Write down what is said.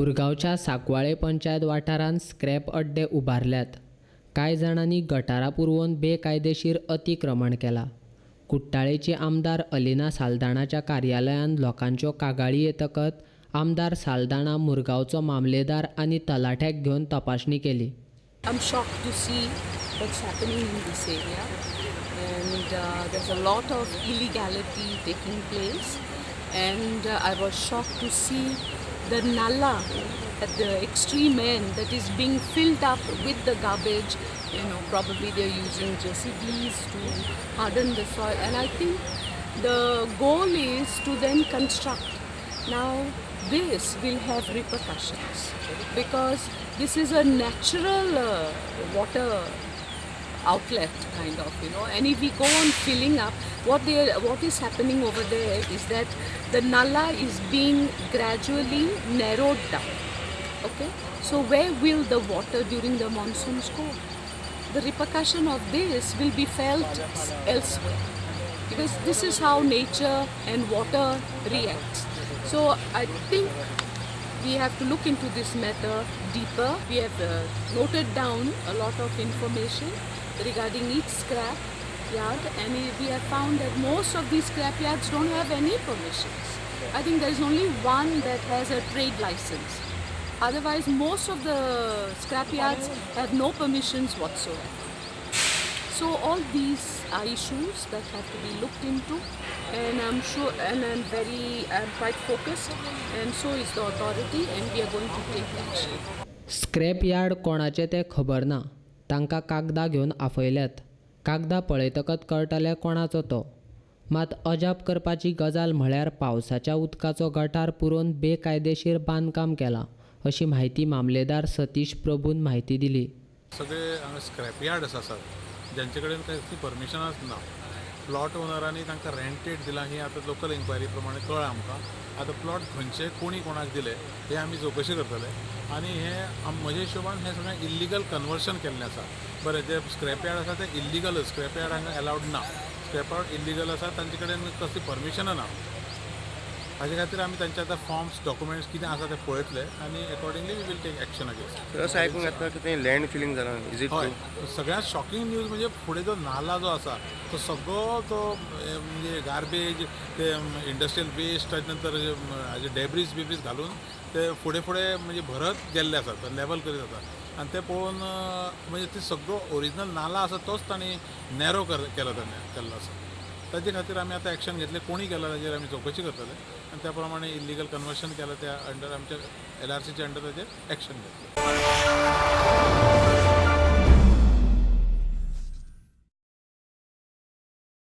मुरगांवच्या सांकवाळे पंचायत वाठारांत स्क्रॅप अड्डे उबारल्यात. कांय जाणांनी गटारां पुरवून बेकायदेशीर अतिक्रमण केलां. कुट्टाळेची आमदार अलिना साल्दाणाच्या कार्यालयांत लोकांच्यो कागाळी येतकच आमदार साल्दाणा मुरगांवचो मामलेदार आनी तलाठ्याक घेवन तपासणी केली. I'm shocked to see what's happening in this area, and there's a lot of illegality taking place, and I was shocked to see the nala at the extreme end that is being filled up with the garbage. You know, probably they're using JCBs to harden the soil, and I think the goal is to then construct. Now this will have repercussions because this is a natural water outlet kind of, you know, and if we go on filling up, what is happening over there is that the nala is being gradually narrowed down. Okay, so where will the water during the monsoons go? The repercussion of this will be felt elsewhere, because this is how nature and water reacts. So I think we have to look into this matter deeper. We have noted down a lot of information regarding each scrap yard, and we have found that most of these scrap yards don't have any permissions. I think there is only one that has a trade license. Otherwise, most of the scrap yards have no permissions whatsoever. So all these are issues that have to be looked into, and I'm sure, and I'm quite focused, and so is the authority, and we are going to take action. Scrap yard कोणाचे ते खबर ना. तांकां कागदां घेवन आफयल्यात. कागदां पळयतकच कळटलें कोणाचो तो. मात अजाप करपाची गजाल म्हळ्यार पावसाच्या उदकाचो गटार पुरोवन बेकायदेशीर बांदकाम केलां, अशी म्हायती मामलेदार सतीश प्रभून म्हायती दिली. सगळे हांगा स्क्रॅप यार्ड्स आसात ज्यांचे कडेन कसली परमिशनाच ना. प्लॉट ओनरांनी तांकां रेंटेड दिलां ही आतां लोकल इन्क्वायरी प्रमाणे कळ्ळां आमकां. आतां प्लॉट खंयचे कोणी कोणाक दिले हे आमी चवकशी करतले, आनी हे म्हज्या हिशोबान हें सगळें इल्लिगल कन्वर्शन केल्लें आसा. बरें, जे स्क्रॅप यार्ड आसा ते इल्लिगल, स्क्रॅप यार्ड हांगा एलावड ना. स्क्रॅप यार्ड इल्लिगल आसा, तांचे कडेन कसली परमिशनां ना. हाजे खातीर आमी तांचे आतां फॉर्म्स, डॉक्युमेंट्स कितें आसा ते पळयतले आनी accordingly we will take action against. अशें आयकूंक येता की थंय लँड फिलींग जालां, is it? हय, सगळ्यांत शॉकिंग न्यूज म्हणजे फुडें जो नाला जो आसा तो सगळो तो म्हणजे गार्बेज, ते इंडस्ट्रियल वेस्ट, ताजे नंतर हाजे डेब्रीज बिब्रीज घालून ते फुडें फुडें म्हणजे भरत गेल्ले आसात, लेवल करीत आसा. आनी ते पळोवन म्हणजे ते सगळो ओरिजिनल नाला आसा तोच तांणी नॅरो केलो, ताणें केल्लो आसा. ताजे खातीर आमी आतां एक्शन घेतलें. कोणी केला ताजेर आमी चवकशी करतले आनी त्या प्रमाणे इल्लिगल कन्वर्शन केलां त्या अंडर आमच्या LRCच्या अंडर ताजेर एक्शन घेतलें.